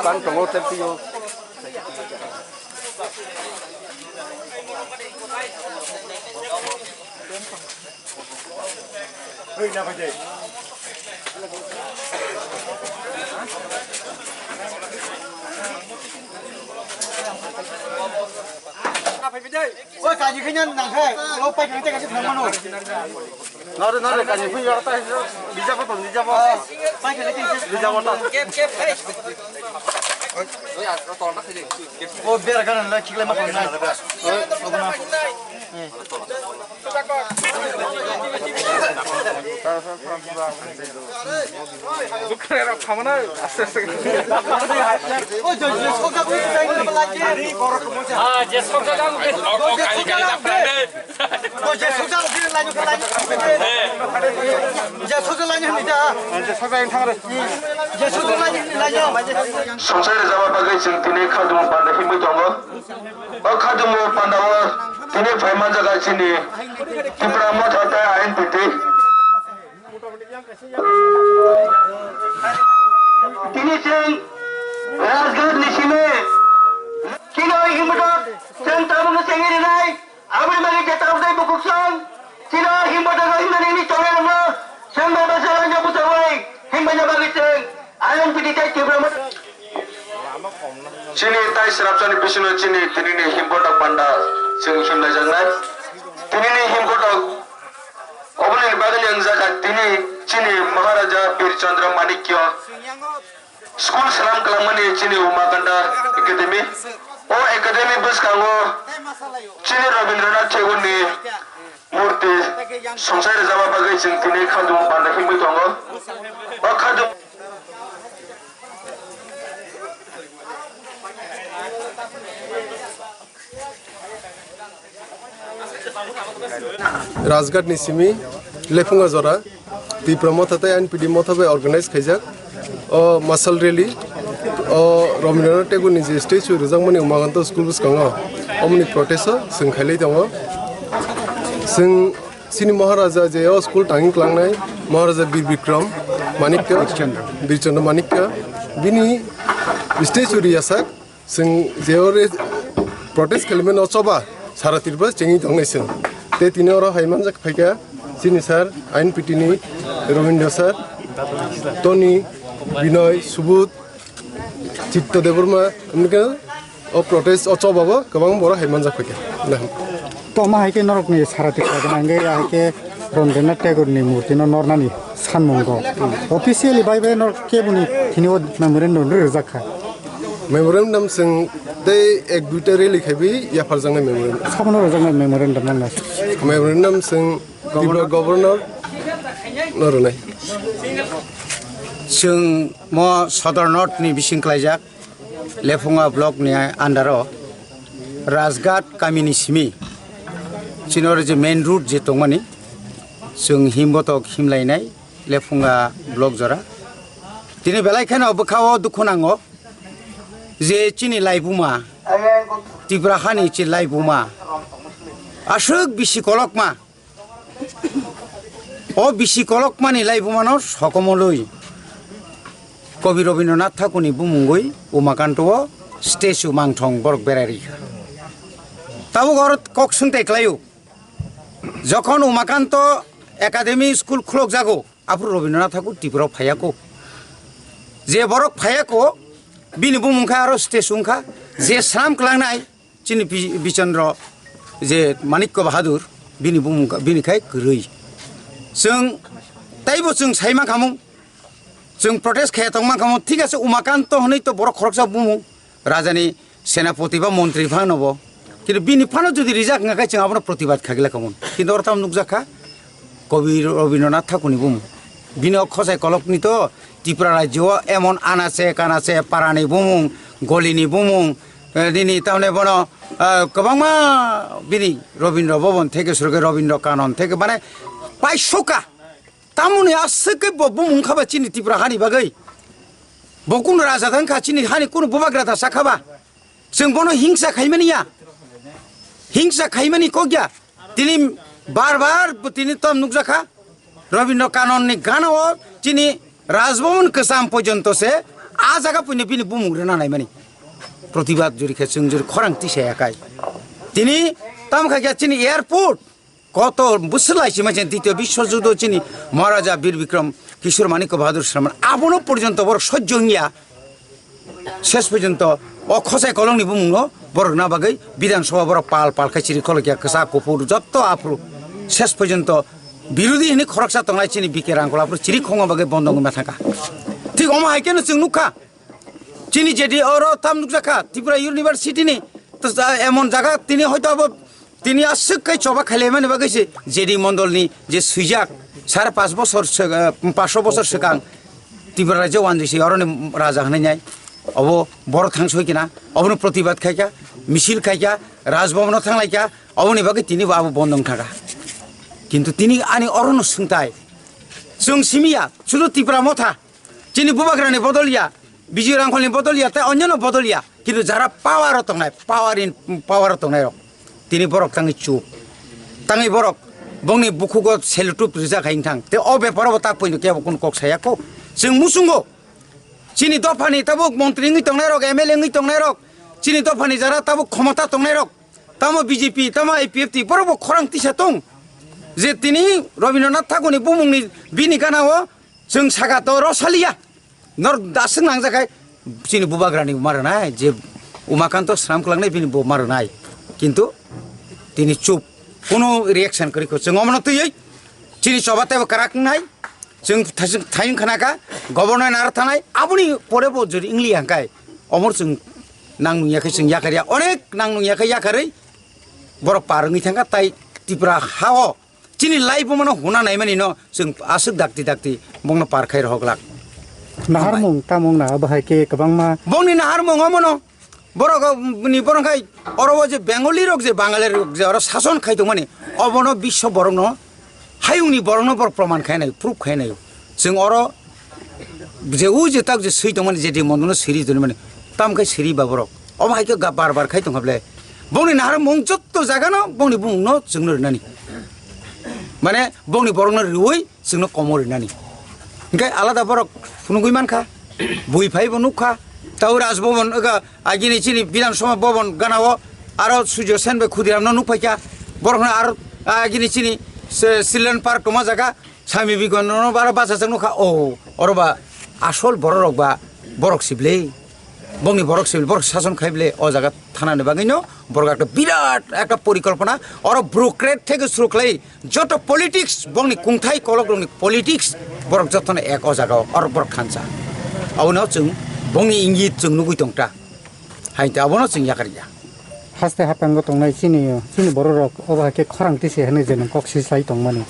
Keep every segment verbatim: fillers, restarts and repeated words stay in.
Ang tongo tei twi o. Oi, kaji khe nang khe, o pai khe tei kaji thang mano. Nare, nare, kaji phi ya ta, bija ko ton, bija ko. Pai khe tei bija ko ta. O bera kana la chikle ma ko na. Dukre rok khamana aste aste. O joi joi soka ko. Ah, je soka ka. Joi joi soka ko. Joi joi soka ko. Joi joi soka ko. Joi joi soka ko. Songchai rwjaba bagwi chwng tini khatung panda himwi tongo. O khatung panda o tini phai manjak chini Tipra Motha tei I N P T. Tini chwng Rajghat ni simi chini oi himwi tong, chwng tabukno chengwi rwnai. Aboni bagwi je tabuk tei bukhuk song, chini himwi tong himnani ni chongnai rokno chwng bai basa langya bwchawi himbaina bagwi chwng I N P T tei Tipra Motha. Chini tai srapsani bisingo chini tinini himkotok panda chwng himlaijaknai. Tinini himkotok oboni bagwi wngjakha tini chini Maharaja Bir Chandra Manikya school swnam kwlangmani chini Umakanta Academy. O academy bwskango chini Rabindranath Tagore ni murti songchai rwjaba bagwi chwng tini khatung panda himwi tongo. O khatung Rajghat ni simi Lephunga jora Tipra Motha tei I N P T Motha bai organize khaijak o masal rally, o Rabindranath Tagore ni je statue rwjakmani Umakanta school bwskango, omoni protest o chwng khailai tongo. Chwng chini Maharaja je o school tangwi klangnai Maharaja Bir Bikram Manikya, Birchandra Manikya, bini statue riyasak. Chwng je ore protest khaimani o choba sara Tripura chengwi tongnai chwng. Tei tini oro hai manjak phaikha chini sir I N P T ni Robindra sir, Tony, Binoy, Subodh, Chitto Debbarma, hwnwi khe o protest o choba bo kwbang borok hai manjak phaikha. Toma hai khe norokni sara Tripura gana hwnkhe ya hai khe Rabindranath Tagore ni murti no nornani sanmung rok. Officially bai bai norok keboni thini o memorandum rwjak kha. Memorandum chwng tei ek duita rally khaiwi yapharjaknai memorandum. Sabono rwjaknai memorandum nang na. Memorandum chwng Tripura Governor no rwnai. Chwng mo Sodor North ni bising klaijak Lephunga block ni under o Rajghat kami ni simi chini oro je main road je tongmani chwng himbotok himlainai Lephunga block jora. Tini belai kheno bwkha o dukhu nango je chini laibuma, Tripura hani chini laibuma aswk bisi kolokma. O bisi kolokmani laibumano sokomolwi Kobi Rabindranath Thakurni bumungwi Umakanto o statue mangthong borok berai rikha. Tabuk oro kok swngtai klaio, jokhon Umakanto Academy School khulokjago, aphuru Rabindranath Thakur Tripura o phaiya kho. Je borok phaiya kho, bini bumung khe aro statue wngkha. Je slam kwlangnai, chini Bi-, Bichandra je Manikya Bahadur, bini bumung kha, bini khai kwrwi. Chwng taibo chwng sai mankhamung, chwng protest khaya tong mankhamung, thik ase, Umakanto hwnwi to borok khoroksa bumung, rajani senapoti ba montri phano bo. Kintu bini phano jodi rijak wngkha khe chwng abono protibad khaigwlak khamung. Kintu oro tamo nukjak kha, Kobi Rabindranath Thakurni bumung. Bini o khosai kolokni to Tripura rajyo o emon anache kanache parani bumung, golini bumung, eh, nini tamne bono, eh, kwbangma bini Rabindra Bhaban theke suruke Rabindra Kanon theke mane paisuka. Tamoni aswk khe bo bumung khaba chini Tripura hani bagwi. Bo kunu raja thang kha chini hani kunu bubagra da sakha ba. Chwng bono hingsa khaimani ya. Hingsa khaimani kok ya. Tini bar bar bo tini tom nukjakha. Rabindra Kanonni gana o chini Rajbhavan kwcham porjonto se a jaga puino bini bumung rwna naimani protibad juri khe chwng juri khorang tisa ya kai. Tini tamo kha khe chini airport koto bwswk lai sima chini Ditiyo Biswojudho chini Maharaja Bir Bikram Kishore Manikya Bahadur Sharma abono porjonto borok sojjo wngya. Ses porjonto o khosai kolongni bumungno borokna bagwi Bidhan Sabha borok pal pal khe chiri kholokya kwchak kuphur jotto aphuru ses porjonto birodhi hwnwi khoroksa tongnai chini B K Rangkhol aphuru chiri khongma bagwi bondo wngma thangkha. Thik omo hai kheno chwng nukha chini J D oro tam nukjakha Tripura University ni to ja-, emon jaga tini hoito abo tini aswk kai choba khailaimani bagwi se J D mondolni je swijak sare panch bosor se-, eh, panchsho bosor swkang Tripura rajyo wanjwi se oroni raja hwnwi nai. Obo borok thang soi kina, obono protibad khaikha, misil khaikha, Raj Bhavan-o thanglaikha, oboni bagwi tini bo abo bondo wngkha kha. Kintu tini ani orono swngtai, chwng simiya, sudu Tipra Motha, chini bubagrani bodol ya, Bijoy Rangkholni bodol ya, tei onyono bodol ya, kintu jara power-o tongnai, power in, power-o tongnai rok, tini borok tangwi chup, tangwi borok bongni bukhugo selothup rijak hai wngthang, tei o beparo bo tak poino kebo kunu kok saya kho, chwng muchungo. Chini dophani tabuk montri wngwi tongnairok, M L A wngwi tongnairok, chini dophani jara tabuk khomota tongnairok, tamo B J P, tamo I P F T, borokbo khorang tisa tong. Je tini Rabindranath Thakurni bumungni bini ganao chwng saka to rw saliya. Nor aswk nangjakhe chini bubagrani uma rwnai, je Umakanto swnam kwlangnai bini bo ma rwnai. Kintu tini chup, kunu reaction kwrwi kho. Chwng omono twiwi chini choba teibo kwrak wngnai. Chwng thasing thayung khna kha, governor naro thanai, aboni pore bo jori wngli hangkai. Omor chwng nang nung yakhe chwng yakarya, onek nang nung yakhe yakarwi borok par wngwi thangkha, tai Tripura ha-o chini life bo mano huna naimani no chwng aswk dakti dakti bongno par khai rohok lak. Naharmung tamung na abo hai khe kwbangma. Bongni naharmung omono. Borok o, ni borok khai oro o je Bengali rok je Bangali rok je oro sason khai tongmani, obono biswa borokno, hayungni borokno borok proman khai nai, proof khai nai. Chwng oro je u je tak je swi tongmani, je di mondono siri tongmani, tam khai siri ba borok. Obo hai khe ga bar bar khai tongkha ble. Bongni naharmung jotto jagano bongni bumungno chwngno rinani. Mane bongni borokno riui chwngno komo rinani. Hingke alada borok phunugui mankha, bui phaibo nukha, tau Raj Bhavan, ega, agini chini Bidhan Sabha Bhavan ganao aro Surjo Sen bai Khudiram no nukphaikha, borokno aro agini chini se Children Park tongma jaga Swami Vivekananda no aro bachajak nukha, o, oro ba asol borok rok ba borok sible. Bongni borok se borok sason khai ble o jaga thanani bagwi no borok ekta birat ekta porikolpona oro bureaucrat theke suru khlai joto politics bongni kungthai kolok rokni politics borok jotono ek o jaga o oro borok thansa abono chwng bongni ingit chwng nugui tongta hai te abono chwng yakarya. Haste hapango tongnai chini chini borok rok obo hai khe khorang tisi hinwi je nwng kok si sai tongmani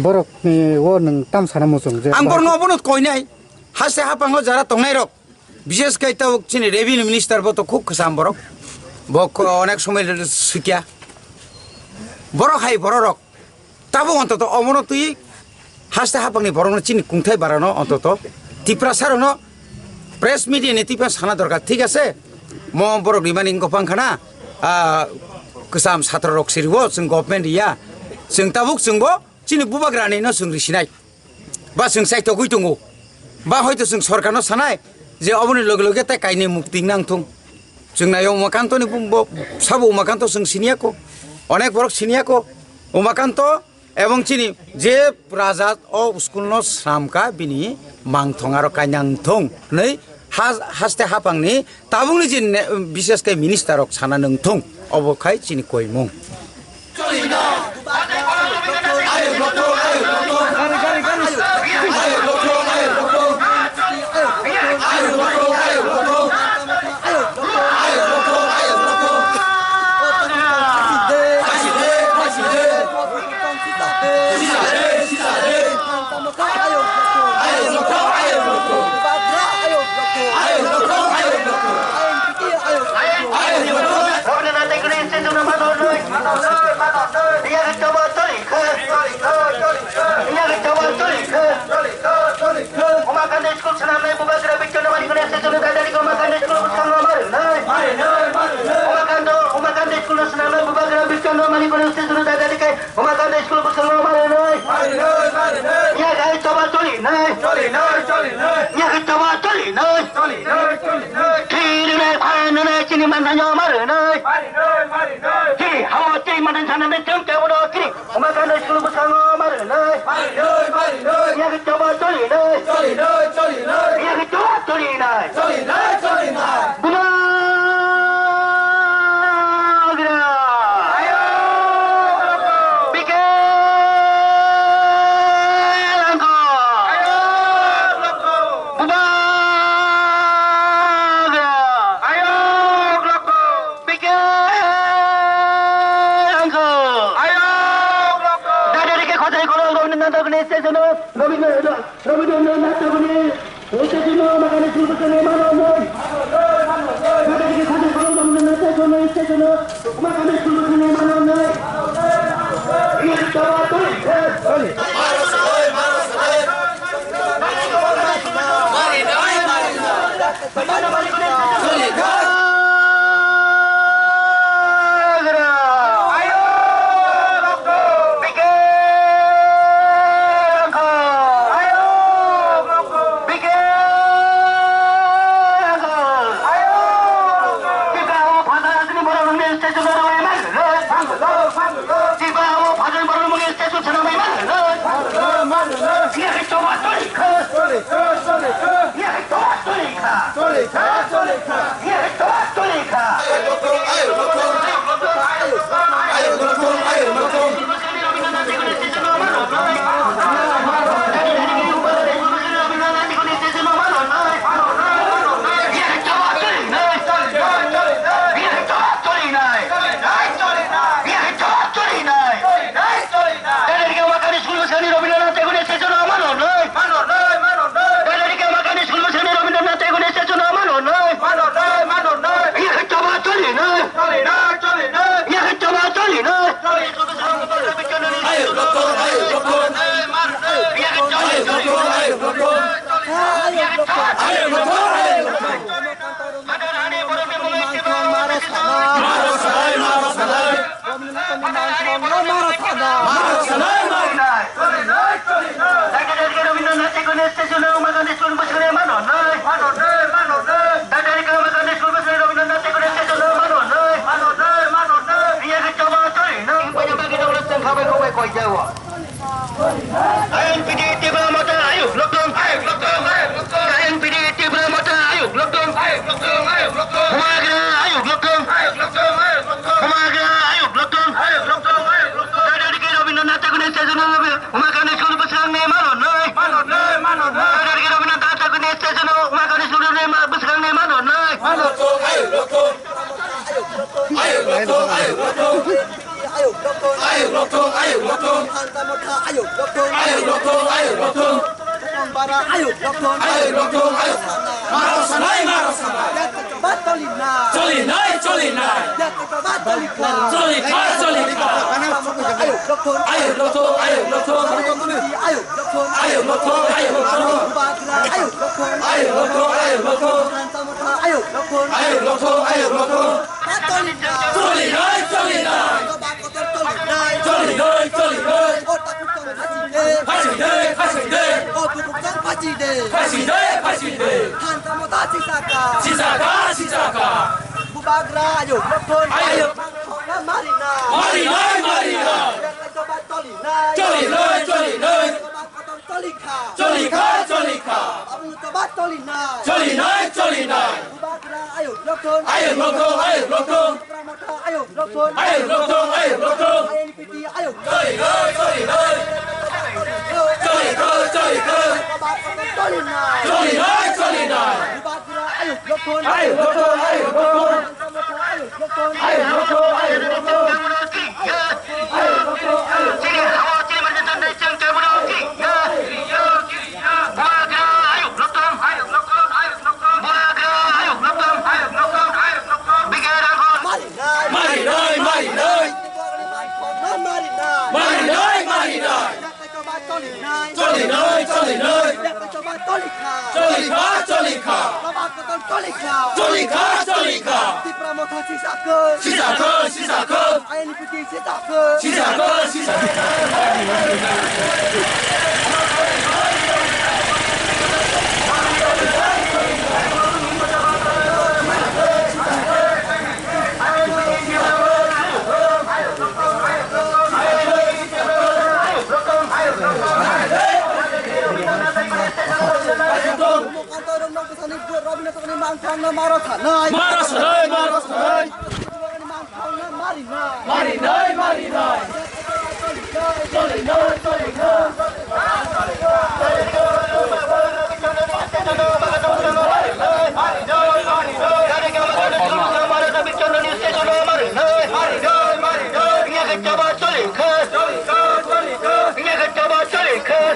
borok ni o nwng tam sana muchung je ang borokno obono koinai haste hapango jara tongnai rok. Bishes khe tabuk chini revenue minister bo to khub kwcham borok. Bo ko-, onek somoi sikya. Borok hai borok rok. Tabuk ontoto omono twi haste hapangni borokno chini kungthai barano ontoto. Tiprasa rokno press media ni twi phano sana dorkar, thik ase? Mo borok rimani wngkha phang khana, ah, kwcham satro rok siriwo, chwng government riya. Chwng tabuk chwngbo chini bubagrani no chwng risinai. Ba chwng chaitogwi tongo, ba hoito chwng sorkarno sanai je oboni loge loge tai kainwi mukti nang thung. Chwng naio Umakantoni bumbo sabo Umakanto chwng siniya ko, onek borok siniya ko. Umakanto ebong chini je raja o school no sramka bini mangthong aro kainang thung hwnwi ha-, haste hapangni tabukni je ne-, bishes khe minister rok sana nang thung obo khai chini koimung. Umakanta school swnamnai bubagra Bichchandra Manikuni sejoni dadari ko Umakanta school bwskango ma rwnai. Umakanta, Umakanta school swnamnai bubagra Bichchandra Manikuni sejoni dadari kai Umakanta school bwskango ma rwnai. Yagai choba choli nai. Yagai choba choli Mananyo marinai. Marinai, marinai. Chini hao chini manan sana me chang ke bodo chini. Oma kane sulu busango marinai. Marinai, marinai. Yak choba choli nai. Choli nai, choli nai. Yak choba choli nai. Choli nai, choli nai. Bubagra. Ayo, loko. Bike langko. Ayo, loko. Bubagra. Ayo, loko. Bike langko. Ayo, loko. Dada dike khotai khoro Robindranath Tagore ni station o. Robindranath, Robindranath Tagore ni station o, makani sulbusani mano noi. Dada dike khotai khoro Robindranath Tagore ni station o, makani sulbusani mano noi. Ini tawa tuli. Tuli. N P D Tipra Motha ayuk lokthung, ayuk lokthung, ayuk lokthung. N P D Tipra Motha ayuk lokthung, ayuk lokthung, ayuk lokthung. Bubagra ayuk lokthung, ayuk lokthung, ayuk lokthung. Bubagra ayuk lokthung, ayuk lokthung, ayuk lokthung. Dada dike Robindranath Tagore ni station o Umakani school bwskangnai mano noi. Mano noi, mano noi. Dada dike Robindranath Tagore ni station o Umakani school ni ma-, bwskangnai mano noi. Mano to ayuk lokthung. Ayuk lokthung, ayuk lokthung. Ayuk lokthung, ayuk lokthung. Ayuk lokthung, ayuk lokthung. Bara ayuk lokthung. Ayuk lokthung, ayuk. Maro sanai, maro sanai. Yakoba choli nai. Choli nai, choli nai. Yakoba choli kha. Choli kha, choli kha. Ayuk lokthung. Ayuk lokthung, ayuk lokthung. Ayuk lokthung. Ayuk lokthung, ayuk lokthung. Bagra ayuk lokthung. Ayuk lokthung, ayuk lokthung. Ayuk lokthung, ayuk lokthung. Ayuk lokthung, ayuk lokthung. Choli nai, choli nai. Choli nai, choli nai. Phasi de, phasi de. Phasi de, phasi de. Sisaka, sisaka. Bubagra ayuk lokthung. Ayuk. Mari nai. Mari nai, mari nai. Choli nai, choli nai. Choli kha, choli kha. Choli nai, choli nai. Bubagra ayuk lokthung. Ayuk lokthung, ayuk lokthung. Tipra Motha ayuk lokthung. Ayuk lokthung, ayuk lokthung. I N P T ayuk. Choli nai, choli nai. Choli kha, choli kha. Choli nai. Choli nai, choli nai. Bubagra ayuk lokthung. Ayuk lokthung, ayuk lokthung. Tipra Motha ayuk lokthung. Ayuk lokthung, ayuk lokthung. Mari nai, mari nai. Mari nai, mari nai. Choli nai, choli nai. Choli kha, choli kha. Choli kha, choli kha. Tipra Motha sisa kho. Sisa kho, sisa kho. I N P T sisa kho. Sisa kho, sisa kho. Rabindranath Tagoreni mangthangno maro sanai. Maro sanai, maro sanai. Mangthangno marinai. Marinai, marinai. Choli kha. Choli kha, choli kha. Choli kha, choli kha.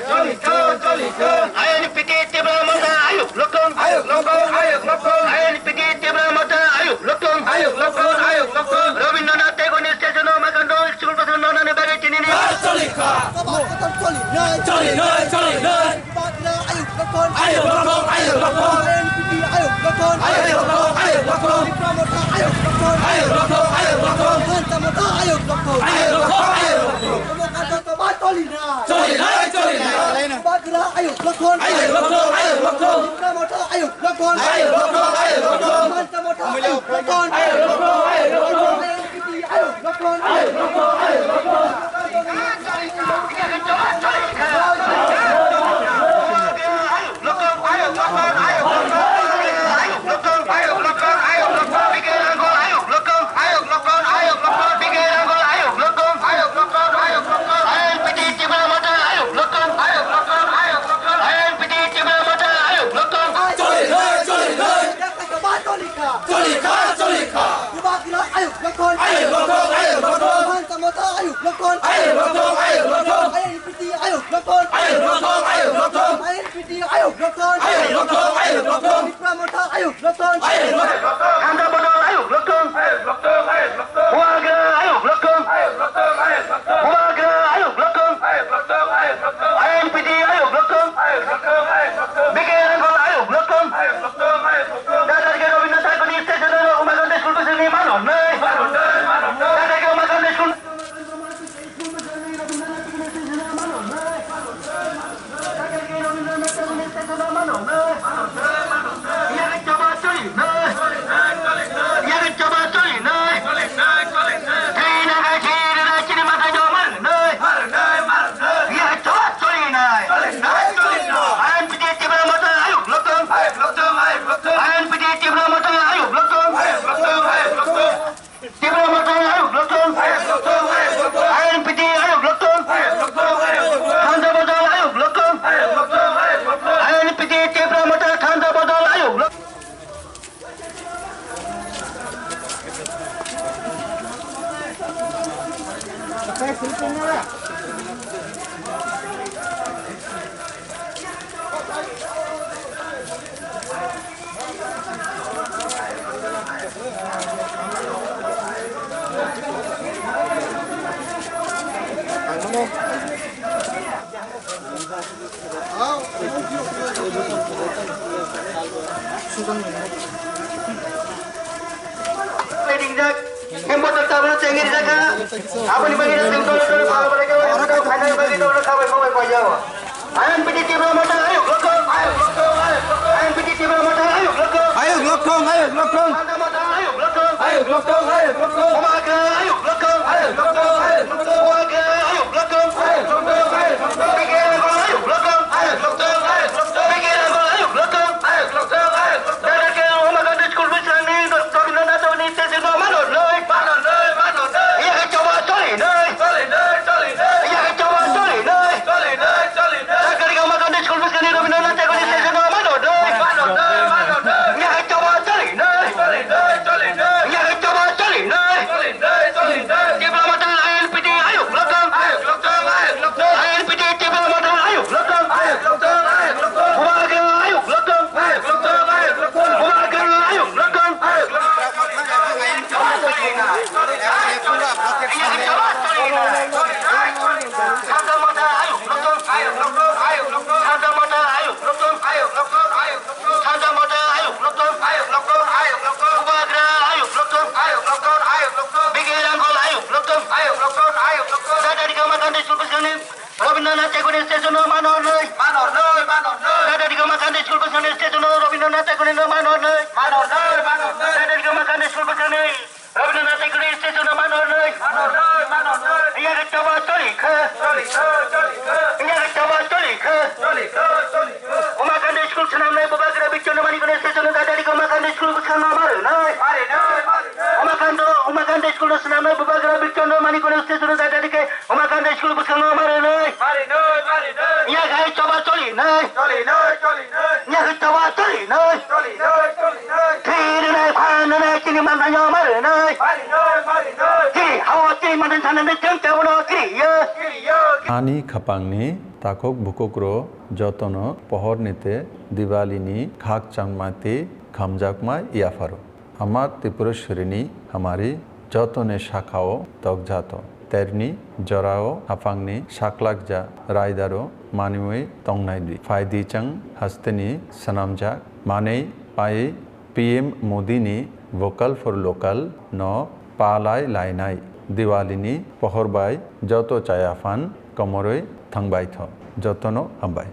Choli kha, choli kha. I N P T Tipra Motha ayuk lokthung. Ayuk lokthung, ayuk lokthung. I N P T Tipra Motha ayuk lokthung. Ayuk lokthung, ayuk lokthung. Rabindranath Tagoreni statue no makando school bwswk nonani bagwi tinini. Choli kha. Choli nai, choli nai. Bubagra ayuk lokthung. Ayuk lokthung, ayuk lokthung. I N P T ayuk lokthung. Ayuk lokthung, ayuk lokthung. Tipra Motha ayuk lokthung. Ayuk lokthung, ayuk lokthung. Thansa Motha ayuk lokthung. Ayuk lokthung, ayuk lokthung. Omo kanta to ba choli nai. Choli nai, choli nai. Bubagra ayuk lokthung. Ayuk lokthung, ayuk lokthung. Tipra Motha ayuk lokthung. Ayuk lokthung, ayuk lokthung. Thansa Motha ayuk lokthung. Ayuk lokthung, ayuk lokthung. I N P T ayuk lokthung. Ayuk lokthung, ayuk lokthung. Choli kha, choli kha. Bubagra ayuk lokthung. Ayuk lokthung, ayuk lokthung. Thansa Motha ayuk lokthung. Ayuk lokthung, ayuk lokthung. I N P T ayuk lokthung. Ayuk lokthung, ayuk lokthung. I N P T ayuk lokthung. Ayuk lokthung, ayuk lokthung. Tipra Motha ayuk lokthung. Ayuk lokthung. Thansa Bodol ayuk lokthung. Ayuk lokthung, ayuk lokthung. Bubagra ayuk lokthung. Ayuk lokthung, ayuk lokthung. Bubagra ayuk lokthung. Ayuk lokthung, ayuk lokthung. I N P T ayuk lokthung. Ayuk lokthung, ayuk lokthung. B K Ranghol ayuk lokthung. Ayuk lokthung, ayuk lokthung. Dadar ke Rabindranath Tagoreni statue no Umakanta school bwswkni mano nai. Mano nai, mano nai. Dadar ke Umakanta school Tipra Motha ayuk lokthung. I N P T ayuk lokthung. Thansa Bodol ayuk lokthung. I N P T Tipra Motha Thansa Bodol ayuk lokthung. Rijak. Hembo tak tabra cengir jaga. Aboni bagi na tingkol tingkol pala pada kau. Final bagi kau na kau kau kau jauh. I N P T Tipra Motha ayuk lokthung. I N P T Tipra Motha ayuk lokthung. Ayuk lokthung, ayuk lokthung. Thansa Motha ayuk lokthung. Ayuk lokthung, ayuk lokthung. Bubagra ayuk lokthung. Ayuk lokthung, ayuk lokthung. Bubagra ayuk lokthung. Ayuk lokthung, ayuk lokthung. B K Ranghol ayuk lokthung. Ayuk lokthung, ayuk lokthung. B K Ranghol ayuk lokthung. Ayuk lokthung, ayuk lokthung. Dadar ke Umakanta school bwswkni Rabindranath Tagoreni statue no mano nai. Mano nai, mano nai. Iya ke choba choli nai. Choli nai, choli nai. Iya ke choba choli nai. Choli nai, choli nai. Dadar ke Umakanta school bwswkni Rabindranath Tagoreni statue no mano nai. Mano nai, mano nai. Iya ke choba choli nai. Choli nai, choli nai. Iya ke choba choli nai. Choli nai, choli nai. Tipra Motha I N P T ayuk lokthung. Ayuk lokthung, ayuk lokthung. I N P T Tipra Motha ayuk lokthung. Ayuk lokthung, ayuk lokthung. Bubagra ayuk lokthung. Ayuk lokthung, ayuk lokthong. Bubagra ayuk lokthong. Ayuk lokthong. Thansa Motha ayuk lokthong. Ayuk lokthong, ayuk lokthong. Thansa Motha ayuk lokthong. Ayuk lokthong, ayuk lokthong. Thansa Motha ayuk lokthong. Ayuk lokthong, ayuk lokthong. Bubagra ayuk lokthong. Ayuk lokthong, ayuk lokthong. Bigi Ranghol ayuk lokthong. Ayuk lokthong, ayuk lokthong. Dadari Kamakandi Sulpusani. Rabindranath Tagore ni statue no mano nai. Mano nai, mano nai. Dadari Kamakandi Sulpusani statue no Rabindranath Tagore no mano nai. Mano nai, mano nai. Dadari Kamakandi Sulpusani Rabindranath Tagore ni statue no mano nai. Mano nai, mano nai. Iya ke choba choli kha. Choli kha, choli kha. Iya ke choba choli kha. Choli kha, choli kha. Kamakandi Swnamnai Bubagra Birchandra Manikuni statue no daidai khe Umakanta school bwskango ma rwnai. Umakanta, Umakanta school no swnamnai Bubagra Birchandra Manikuni statue no daidai khe Umakanta school bwskango ma rwnai. Yakhai choba cholinai. Yakhai choba cholinai. Thwi rwnai, phan rwnai, chini manthai no ma rwnai. Chini hao chini manthai sanani chwng tebono kiriya. Ani khapangni takhuk bukhukrok jotono pohorni tei Diwalini khakchangma tei khamjakma yapharo. Ama Tripureshwarini hamari jotoni sakao tokjato. Terni jorao haphangni saklakja raidaro manwi tongnai di. Phaidi chwng hasteni swnamjak manwi pai P M Modini Vocal for Local no palai lainai. Diwalini pohor bai joto chaya phan komorwi thangbaitho. Jotono hambai.